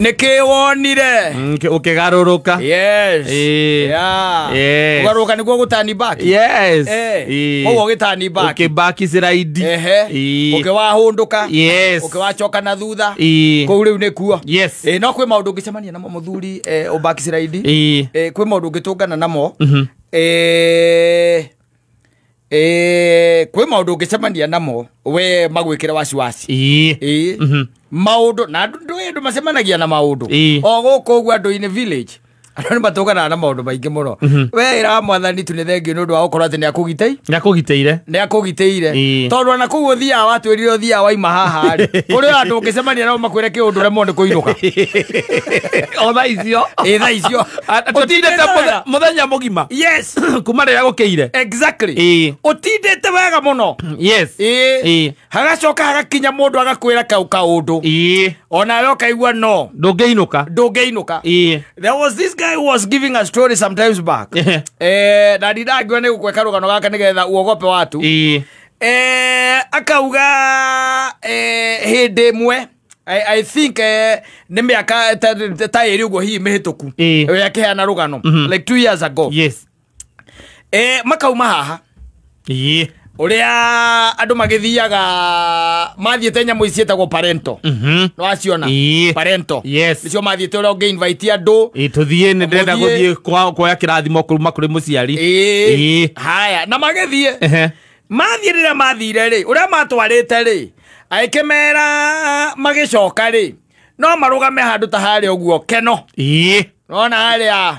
Nĩkĩ wonire? Ũkĩgarũrũka. Yes. Ĩĩ. Yeah. Yes. Kũgarũrũka nĩkuo gũtani back. Yes. Eh. Ĩĩ. Koguo ũgĩtani back. Ũkĩbaki ciraidi. Ehe. Ĩĩ. Ũkĩwahũndũka. Yes. Ũkĩwacoka na thutha. Ĩĩ. Kũu rĩu nĩkuo. Yes. Ĩĩ, no kwĩ maũndũ ũngĩcemania namo mũthuri, ũbakiciraidi. Ĩĩ. Kwĩ maũndũ ũngĩtũngana namo. Mhm. Kwĩ maũndũ ũngĩcemania namo we magwĩkĩre wasiwasi. Ĩĩ. Ĩĩ. Mhm. Maũndũ na andũ ndũĩ andũ macemanagia na maũndũ. Ĩĩ. O gũkũ ũguo andũ-inĩ village andũ nĩ matũnganaga na maũndũ maingĩ mũno. We ĩra mwathani tu nĩ thengio nĩ ũndũ wa gũkorwo atĩ nĩ akũgitĩi Nĩakũgitĩire. nĩ akũgitĩire. Ĩĩ. Tondũ ona kũu ũthiaga watwĩrire ũthiaga waima haha rĩ, kũrĩ o andũ ũngĩcemania nao makwĩre kĩũndũ ũremwo nĩ kũinũka. O thaa icio. Ĩĩ, thaa icio. Tũtindĩte Ũtindĩte mũthenya mũgima. Yes. Kuma rĩrĩa gũkĩire. Exactly. Ĩĩ. Ũtindĩte wega mũno. Yes. Ĩĩ. Ĩĩ. Hagacoka hagakinya mũndũ agakwĩra kau kaũndũ. Ĩĩ. Onawe ũkaigua no Ndũngĩinũka. ndũngĩinũka. Ĩĩ. There was this guy who was giving a story sometimes back. Ehe. Na ndindangiwa nĩ gũkweka rũgano gaka nĩgetha uogope watu. Ĩĩ. Akauga hĩndĩ ĩmwe I think nĩ mĩaka ta ĩrĩ ũguo hihi mĩhĩtũku. Ĩĩ. Ũrĩa akĩheana rũgano Mhm. like 2 years ago. Yes. Makauma haha Ĩĩ. ũrĩa andũ magĩthiaga mathiĩte nyamũ ici ciĩtagwo parento. Mhm. Nĩwaciona? Ĩĩ. Parento. Yes. Nĩcio mathiĩte ũrĩa ũngĩ invite andũ. Ĩĩ, tũthiĩ nĩ ndĩrenda Mũthiĩ. gũthiĩ kuoya kĩrathimo kuma kũrĩ mũciari. Ĩĩ. Ĩĩ. Haya, na magĩthiĩ. Ehe. Mathiĩ rĩrĩa mathire rĩ, ũrĩa matwarĩte rĩ, agĩkĩmera magĩcoka rĩ, no marũgame handũ ta harĩa ũguo keno. Ĩĩ. Nona harĩa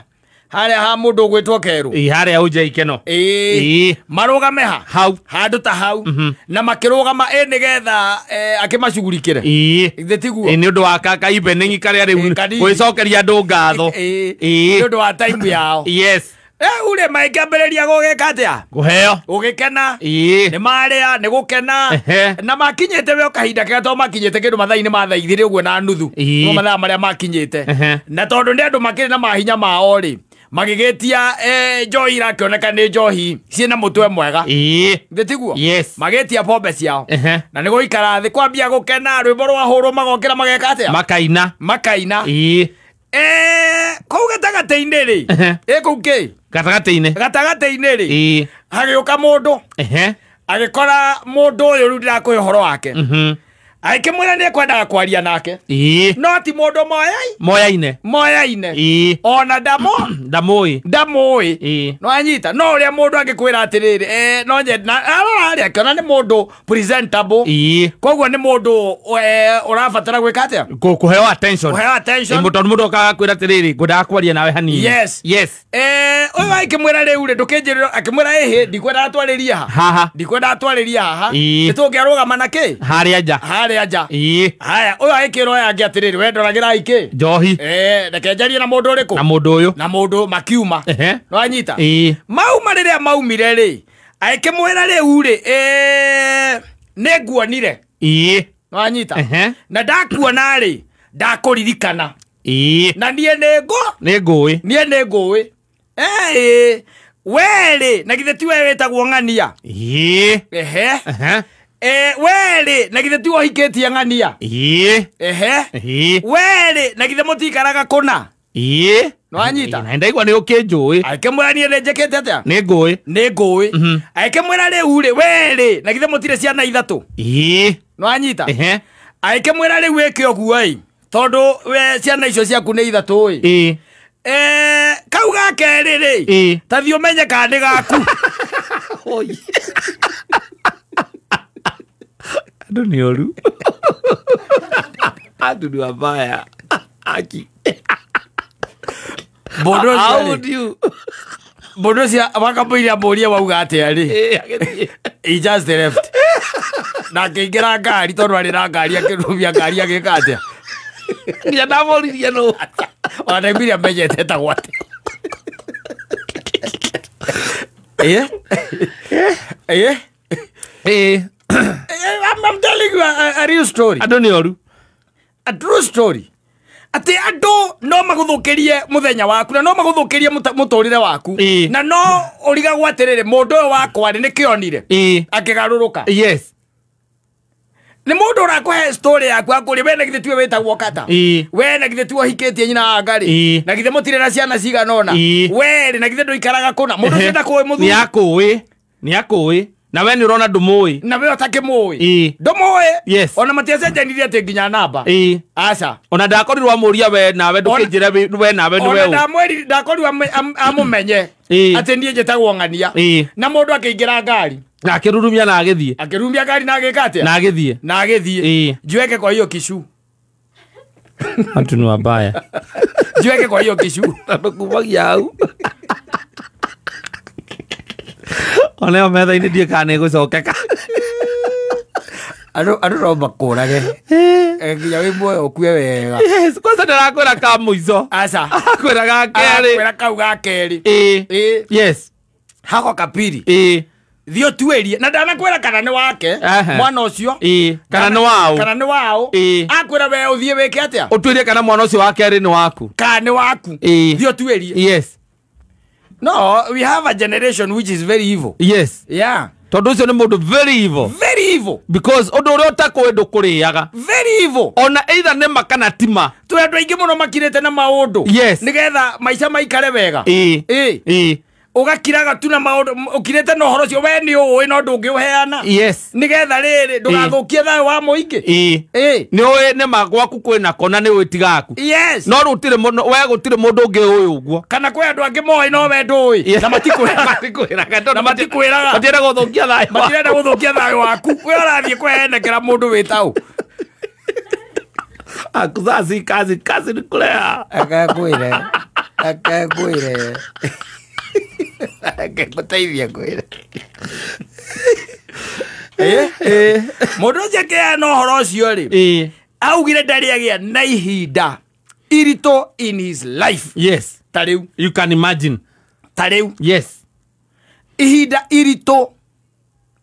harĩa ha mũndũ ũgwĩtwo Kerũ. Ĩĩ, harĩa ũnja ikeno. Ĩĩ. Ĩĩ. Marũgame ha? Hau. Handũ ta hau. Mhm. Na makĩrũgama ĩ nĩgetha akĩmacugurikĩre. Ĩĩ. Githĩ tiguo? Ĩĩ, nĩ ũndũ wa ka evening karĩa Ĩĩ, rĩu kanini. gwĩcokeria andũ ngatho. Ĩĩ. Ĩĩ. Nĩ ũndũ wa time yao. Yes. Rĩu rĩ magĩkĩambĩrĩria gũgĩka atĩa? Kũheo. Gũgĩkena. Ĩĩ. Nĩ marĩa, nĩ gũkena. Ehe. Na makinyĩte we o kahinda kega tondũ makinyĩte kĩndũ mathaa-inĩ ma thaa igĩrĩ ũguo na nuthu. Ĩĩ. Nĩmo mathaa marĩa makinyĩte. Ehe. Na tondũ nĩ andũ makĩrĩ na mahinya mao rĩ, magĩgĩtia njohi irakĩoneka nĩ njohi ciĩna mũtwe mwega. Ĩĩ. Githĩ tiguo? Yes. Magĩtia pombe ciao. Ehe. Na nĩ gũikara thĩ kwambia gũkena, rwĩmbo rwahũrwo magokĩra mageka atĩa? Makaina. Makaina. Ĩĩ. Kũu gatagatĩ-inĩ rĩ, Ehe. ĩ kũu kĩ? Gatagatĩ-inĩ. Gatagatĩ-inĩ rĩ, Ĩĩ. hagĩũka mũndũ. Ehe. Agĩkora mũndũ ũyũ rĩu ndĩrakũhe ũhoro wake. Mhm. Agĩkĩmwĩra nĩ ekwendaga kwaria nake. Ĩĩ. No ti mũndũ Moyaine. moyaine. Ĩĩ. Ona ndamo Ndamũĩ. ndamũĩ. Ĩĩ. No anyita no ũrĩa mũndũ angĩkwĩra atĩrĩrĩ, no nyende na arora harĩa akĩona nĩ mũndũ presentable. Ĩĩ. Koguo nĩ mũndũ ũrabatara gwĩka atĩa? Kũheo attention. Kũheo attention. Ĩĩ, tondũ mũndũ okaga kwĩra atĩrĩrĩ, ngwendaga kwaria nawe hanini. Yes. Yes. Ũyũ agĩkĩmwĩra rĩu rĩ, ndũkĩnjĩrĩra, akĩmwĩra ĩhĩ, ndikwendaga twarĩrie haha. Haha. Ndikwendaga twarĩrie haha. Ĩĩ. Nĩ tũngĩarũgama na kĩ? Harĩa nja. Harĩa nja. Ĩĩ. Haya, ũyũ agĩkĩra ũyũ angĩ atĩrĩrĩ, we ndoragĩra ikĩ? Njohi. Reke njarie na mũndũ ũrĩkũ? Na mũndũ ũyũ. Na mũndũ makiuma. Ehe. Nĩwanyita? Ĩĩ. Mauma rĩrĩa maumire rĩ, agĩkĩmwĩra rĩu rĩ, nĩ nguonire. Ĩĩ. Nĩwanyita? Ehe. Na ndakuona rĩ, ndakũririkana. Ĩĩ. Na niĩ nĩ ngũ? Nĩ ngũĩ. Niĩ nĩ ngũĩ. We rĩ, na githĩ ti we wĩtagwo Ng'ania? Ĩĩ. Ehe. Ehe. We rĩ, na githĩ ti we ũhikĩtie Ng'ania? Ĩĩ. Ehe. Ĩĩ. We rĩ, na githĩ mũtikaraga kũna? Ĩĩ. Nĩwanyita? Na ndaigua nĩ ũkĩnjũĩ. Agĩkĩmwĩra niĩ nĩ njĩkĩte atĩa? Nĩ ngũĩ. Nĩ ngũĩ. Mhm. Agĩkĩmwĩra rĩu rĩ, we rĩ, na githĩ mũtirĩ ciana ithatũ? Ĩĩ. Nĩwanyita? Ehe. Agĩkĩmwĩra rĩu ĩke ũguo ĩ, tondũ we ciana icio ciaku nĩ ithatũ ĩ. Ĩĩ. Kau ga kerĩ rĩ, Ĩĩ. ta thiĩ ũmenye kana nĩ gaku. Oi. Andũ nĩ oru. Andũ nĩ wabaya. Aki. Mũndũ ũcio How rĩ, would you? mũndũ ũcio wakamũiria amũrie wauga atĩa rĩ? Ĩĩ, agĩthiĩ. He just left. Na akĩingĩra ngari tondũ arĩ na ngari akĩrũmia ngari agĩka atĩa? Nginya ndamũririe nũ. Ona ndaiguire amenyete etagwo atĩa. Ĩĩ? Ĩĩ? Ĩĩ. I'm telling you a real story. Andũ nĩ oru. A true story. Atĩ andũ no magũthũkĩrie mũthenya waku na no magũthũkĩrie mũtũrĩre waku. Ĩĩ. Na no ũrigagwo atĩrĩrĩ, mũndũ ũyũ wakwa rĩ, nĩkĩo onire? Ĩĩ. Akĩgarũrũka. Yes. Nĩ mũndũ ũrakũhe story yaku akũria we na githĩ tiwe wĩtagwo kata. We na githĩ tiwe ũhikĩtie nyina wa Ngarĩ. Na githĩ mũtirĩ na ciana cigana ũna. We rĩ na githĩ ndũikaraga kũna. Mũndũ ũcio ndakũĩ mũthuri. Nĩ akũĩ, nĩ akũĩ na we nĩ ũrona ndũmũĩ. Na we ũtakĩmũĩ. Ndũmũĩ. Yes. Ona matiacenjanirie atĩ nginya namba. Aca. Ona ndakorirwo amũria we nawe ndũkĩnjĩre we nawe nĩ we Ona ndamwĩrire ndakorirwo amũmenye. Atĩ niĩ njĩtagwo Ng'ania. Na mũndũ akĩingĩra ngari. Na akĩrurumia na agĩthiĩ. Akĩrurumia ngari na agĩka atĩa? Na agĩthiĩ. Na agĩthiĩ. Njiweke kwa hiyo kishu. Watu ni wabaya. Njiweke kwa hiyo kishu. Tondũ kumagia hau. Ona ĩyo metha-inĩ ndiũĩ kana nĩ ĩgũcokeka. Andũ no makũrage. Nginya wĩ muoyo ũkue wega. Yes, kwanza ndarakwĩra ka mũico. Aca. Arakwĩra ga kerĩ. Arakwĩra kau ga kerĩ. Yes. Hako kapiri. Thiĩ ũtuĩrie. Na ndanakwĩra kana nĩ wake mwana ũcio. Kana nĩ waũ. Kana nĩ waũ. Akwĩra we ũthiĩ wĩke atĩa? Ũtuĩrie kana mwana ũcio wa kerĩ nĩ waku. Kana nĩ waku. Thiĩ ũtuĩrie. Yes. No, we have a generation which is very evil. Yes. Yeah. Tondũ ũcio nĩ mũndũ very evil. Very evil. Because ũndũ ũrĩa ũtakũĩ ndũkũrĩaga. Very evil. Ona either nĩ ma kana ti ma. Twĩ andũ aingĩ mũno makirĩte na maũndũ. Yes. Nĩgetha maica maikare wega. Ũgakiraga tu na maũndũ, ũkirĩte na ũhoro ũcio we nĩ ũĩ no ndũngĩũheana. Yes. Nĩgetha rĩrĩ ndũgathũkie thayũ wa mũingĩ. Nĩ ũĩ nĩ ma gwaku kwĩna kona nĩ ũĩ ti gaku. Yes. No rĩu gũtirĩ mũndũ, we gũtirĩ mũndũ ũngĩ ũĩ ũguo. Kana kwĩ andũ angĩ moĩ no we ndũĩ. Na matikwĩraga. Matikwĩraga. Na matikwĩraga. Matirenda gũthũkia thayũ waku. Matirenda gũthũkia thayũ waku. We ũrathiĩ kwĩhenekera mũndũ wĩtaũ. Akuzazi kazi kazi nĩ kũrea. Akakwĩre. Akakwĩre. Ngũteithia ngwĩre. Mũndũ ũcio akĩheana ũhoro ũcio rĩ, augire ndarĩ agĩa na ihinda iritũ in his life. Yes. Ta rĩu. You can imagine. Ta rĩu. Yes. Ihinda iritũ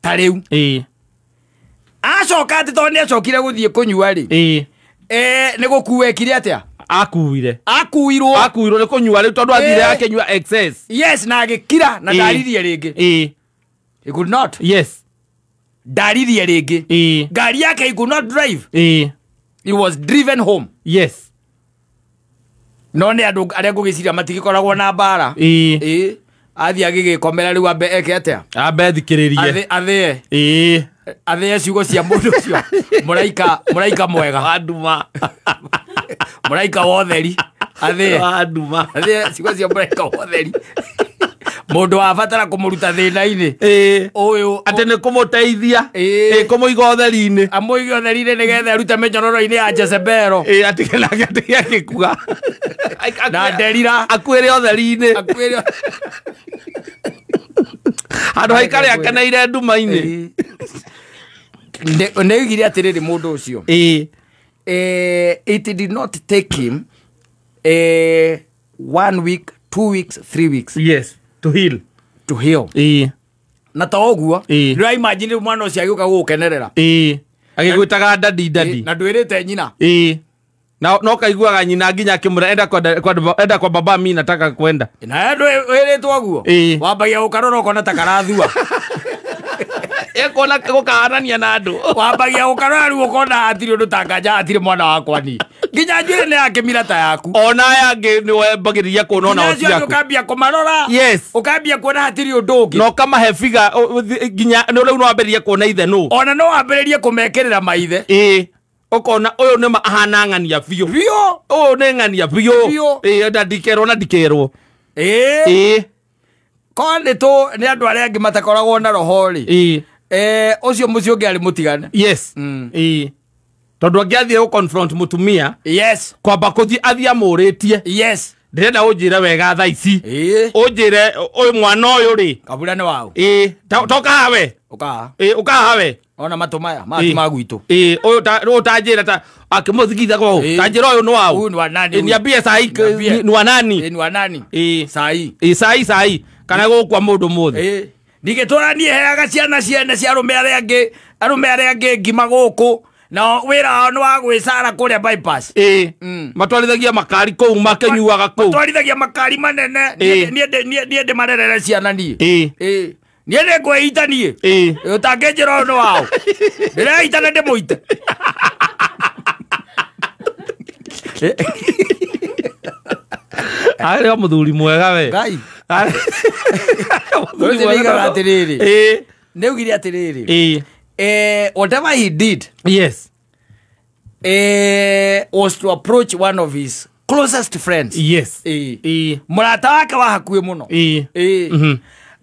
ta rĩu. Acoka atĩ tondũ nĩ acokire gũthiĩ kũnyua rĩ. Nĩ gũkua ekire atĩa? Akuire. Akuirwo. Akuirwo nĩ kũnyua rĩu tondũ athire akĩnyua excess. Yes, na agĩkira na ndaririe rĩngĩ. He could not. Yes. Ndaririe rĩngĩ. Ngari yake he could not drive. He was driven home. Yes. No nĩ andũ arĩa ngũgĩciria matigĩkoragwo na mbara. Athiĩ agĩgĩkomera rĩu ambe eke atĩa? Ambe thikĩrĩrie. Athĩe. Athĩe ciugo cia mũndũ ũcio. Mũraika, mũraika mwega. Wa nduma. Mũraika wa ũtheri. Athĩe. Wa nduma. Athĩe ciugo cia mũraika wa ũtheri. Mũndũ wabatara kũmũruta thĩna-inĩ. Ũyũ atĩ nĩ kũmũteithia. Kũmũiga ũtheri-inĩ. Amũige ũtheri-inĩ nĩgetha arute mĩnyororo-inĩ ya Jezebelo. Atige nake atige agĩkua. Na nderira. Akuĩre ũtheri-inĩ. Akuĩre. Handũ haikare akeneire nduma-inĩ. Nĩ oigire atĩrĩrĩ mũndũ ũcio. It did not take him 1 week, 2 weeks, 3 weeks. Yes, to heal. To heal. Na ta ũguo, nĩ imagine mwana ũcio agĩũka gũgũkenerera. Agĩgwĩtaga daddy daddy. Na ndwĩrĩte nyina. Na no kaiguaga nyina nginya akĩmwĩra enda kwa baba mi nataka kwenda. Na ndwĩrĩtwo ũguo. Wambagia gũkarora ũkona ta karathua. Ekona gũkahanania na andũ. Wambagia gũkarora rĩu ũkona hatirĩ ũndũ ta nganja hatirĩ mwana wakwa niĩ. Nginya njuĩrĩ nĩ yakĩmira ta yaku. Ona aya angĩ nĩ wambagĩrĩria kuona ona Nginya acio o angĩ ciaku. ũkambia kũmarora. Yes. Ũkambia kuona hatirĩ ũndũ ũngĩ. Na ũkamahe figa nginya rĩu no wambĩrĩrie kuona ithe nũ. Ona no wambĩrĩrie kũmekĩrĩra maithe. Ũkona ũyũ nĩ ahana ng'ania biũ. Biũ. Ũyũ nĩ ng'ania biũ. Biũ. Na ndikerwo na ndikerwo. Korwo nĩ tũ nĩ andũ arĩa angĩ matakoragwo na roho rĩ. Ũcio mũciĩ ũngĩ arĩ mũtigane. Yes. Tondũ angĩathiĩ gũ confront mũtumia. Yes. Kwamba kũthiĩ athiĩ amũrĩtie. Yes. Ndĩrenda ũnjĩre wega thaa ici. Ũnjĩre ũyũ mwana ũyũ rĩ. Kabura nĩ waũ. Toka haha we. Ũka haha. Ũka haha we. Ona matũ maya, maya ti ma gwitũ. Ũyũ ũyũ tanjĩra ta akĩmũthikitha kwa ũũ. Tanjĩra ũyũ nĩ waũ. Ũyũ nĩ wa nani? Niambie sahi ni wa nani? Ni wa nani? Sahi. Sahi sahi. Kana gũkua mũndũ mũthĩ. Ndigĩtũra niĩ heaga ciana ciene cia arũme arĩa angĩ, arũme arĩa angĩ ngima gũkũ. Na wĩra wao nĩ wa gwĩcara kũrĩa bypass. Matwarithagia makari kũu makĩnyuaga kũu. Matwarithagia makari manene. Niĩ ndĩmarerere ciana niĩ. Niĩ nĩ ngwĩita niĩ. Ũtangĩnjĩra ũyũ nĩ waũ. Ndĩreita na ndĩmũite. Arĩ o mũthuri mwega we. Ngai. Mũthuri mwega atĩrĩrĩ. Nĩ ugire atĩrĩrĩ. Whatever he did. Yes. Was to approach one of his closest friends. Yes. Mũrata wake wa hakuhĩ mũno.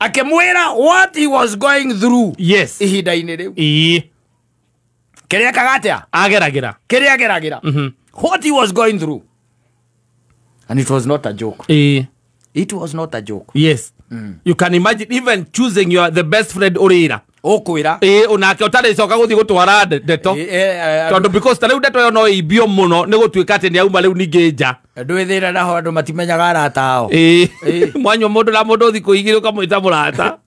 Akĩmwĩra what he was going through. Yes. Ihinda-inĩ rĩu. Kĩrĩa ekaga atĩa? Ageragĩra. Kĩrĩa ageragĩra. What he was going through. And it was not a joke. It was not a joke. Yes. You can imagine even choosing your the best friend ũrĩra. Ũkwĩra. Onake ũtarĩcoka gũthiĩ gũtwara ndeto. Tondũ because ta rĩu ndeto ĩyo no ĩimbio mũno nĩ gũtuĩka atĩ nĩ auma rĩu ningĩ nja. Ndũĩ thĩna naho andũ matimenyaga arata ao. Mwanyua mũndũ na mũndũ thikũ igĩrĩ ũkamwĩta mũrata.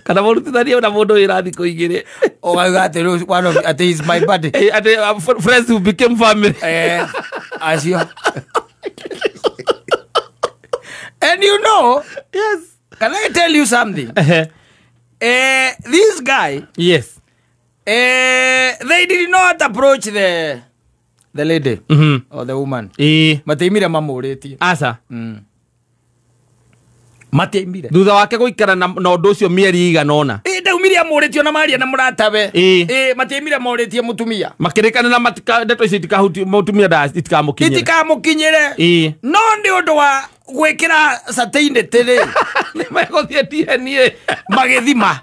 Kana mũrutithanie na mũndũ wĩra thikũ igĩrĩ. Ũgauga atĩ rĩu one of atĩ is my buddy. Atĩ friends who became family. Acio. And you know, yes. Can I tell you something? This guy, yes. They did not approach the lady or the woman. Matiimire mamũrĩtie. Asa. Matiimire. Thutha wake gũikara na ũndũ ũcio mĩeri igana ũna. Ndaumire amũrĩtie ona maria na mũratawe. Matiimire morĩtie mũtumia. Makĩrĩkanĩra matika ndeto icio itikahutie mũtumia itikamũkinyĩre. Itikamũkinyĩre. No nĩ ũndũ wa gwĩkĩra certainty rĩ. Nĩ megũthiĩ DNA. Magĩthima.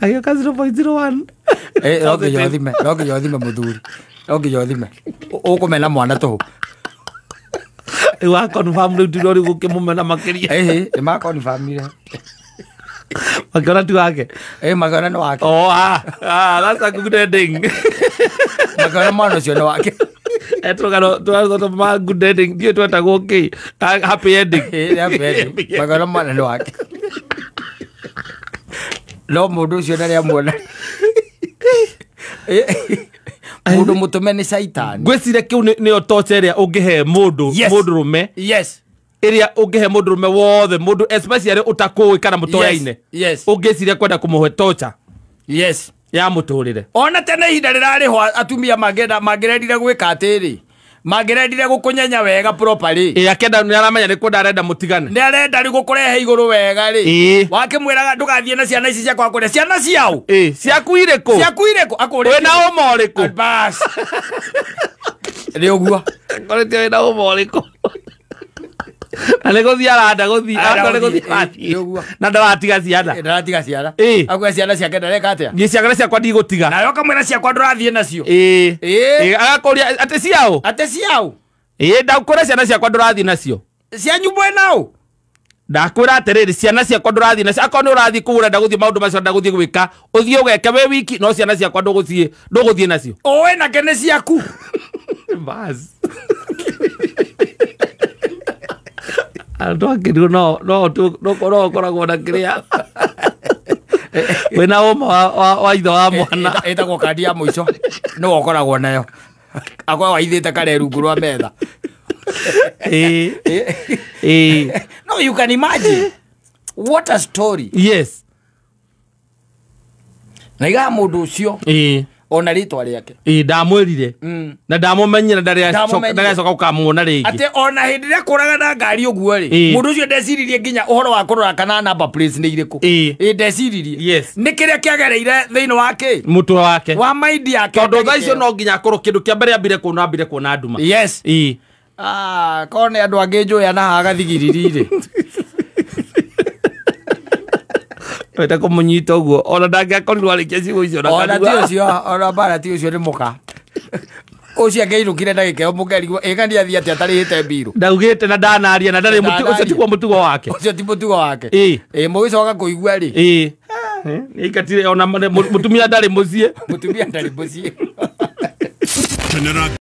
Agĩũka 0.01. No nginya ũthime mũthuri. No nginya ũthime. Ũkũmena mwana tũhũ. Rĩu wa confirm rĩu tirori gũkĩmũmena makĩria. Nĩ ma confirmire. Makĩona ti wake. Makĩona nĩ wake. Oh, that's a good ending. Makĩona mwana ũcio nĩ wake. Tũgano ma good ending ndiũ twetagwo kĩ? Happy ending. Happy ending. Makĩona mwana nĩ wake. No mũndũ ũcio ndarĩ amuona. Mũndũ mũtũme nĩ caitani. Ngwĩciria kĩu nĩyo torch ĩrĩa ũngĩhe mũndũ mũndũrũme. Yes. Ĩrĩa ũngĩhe mũndũrũme wothe mũndũ especially ũtakũĩ kana mũtoyaine. Yes. Ũngĩciria kwenda kũmũhe torch. Yes. Ya mũtũrĩre. Ona tene ihinda rĩrarĩho atumia mangĩrendire gwĩka atĩrĩ. Mangĩrendire gũkũnyenya wega properly. Akenda nĩ aramenya nĩ kwenda arenda mũtigane. Nĩ arenda rĩu gũkũrehe igũrũ wega rĩ. Wakĩmwĩraga ndũgathiĩ na ciana ici ciakwa kũrĩa. Ciana ciao. Ciaku irĩkũ? Ciaku irĩkũ? Akũrĩtie. Wĩna ũma ũrĩkũ? Bas. Nĩ ũguo. Akũrĩtie wĩna ũma ũrĩkũ? Na nĩ gũthiĩ aranda gũthiĩ. Nĩ gũthiĩ arathiĩ. Na ndaratiga ciana. Ndaratiga ciana. Akuga ciana ciake ndareka atĩa? Niĩ ciana ciakwa ndigũtiga. Nawe ũkamwĩra ciakwa ndũrathiĩ nacio. Agakũria atĩ ciao? Atĩ ciao? Ndakwĩra ciana ciakwa ndũrathiĩ nacio. Cianyu mwena ũ? Ndakwĩra atĩrĩrĩ ciana ciakwa ndũrathiĩ nacio. Akorwo nĩ ũrathiĩ kũu ũrenda gũthiĩ maũndũ macio ũrenda gũthiĩ gwĩka, ũthiĩ ũgeke wĩ wiki no ciana ciakwa ndũgũthiĩ nacio. Ũĩ nake nĩ ciaku. Bas. Andũ angĩ no ũkoragwo na kĩrĩa wĩna ũma wa ithe wa mwana. Ĩtagwo kandi ya mũico nĩwe ũkoragwo nayo. Akorwo waithĩte kare rungu rwa metha. No, you can imagine what a story. Yes. Na iga mũndũ ũcio ona rĩtwa rĩake. Ndamwĩrire. Na ndamũmenyire ndarĩacoka gũkamuona rĩngĩ. Atĩ ona hĩndĩ ĩrĩa kũraga na ngari ũguo rĩ, mũndũ ũcio ndeciririe nginya ũhoro wa kũrora kana number plates nĩ irĩkũ. Ndeciririe. Yes. Nĩ kĩrĩa kĩagereire thĩinĩ wa kĩ? Mũtwe wake. Wa mind yake. Tondũ thaa icio no nginya akorwo kĩndũ kĩa mbere ambire kuona nduma. Yes. Korwo nĩ andũ angĩ njũĩ na haha gathigiriri rĩ. Weta kũmũnyita ũguo ona ndangĩakorirwo arĩkia ciugo icio na kanua. Ona ti ũcio, ona mbara ti ũcio nĩ mũka. Ũcio angĩinũkire ndagĩka ĩyo mũkerigwo ĩga nĩ athiĩ atĩa atarĩhĩte mbirũ. Ndaugĩte na ndanaria na ndarĩ ũcio tiguo mũtugo wake. Ũcio ti mũtugo wake. Mũgĩcoka kũigua rĩ. Nĩaingatire ona mũtumia ndarĩ mũciĩ. Mũtumia ndarĩ mũciĩ.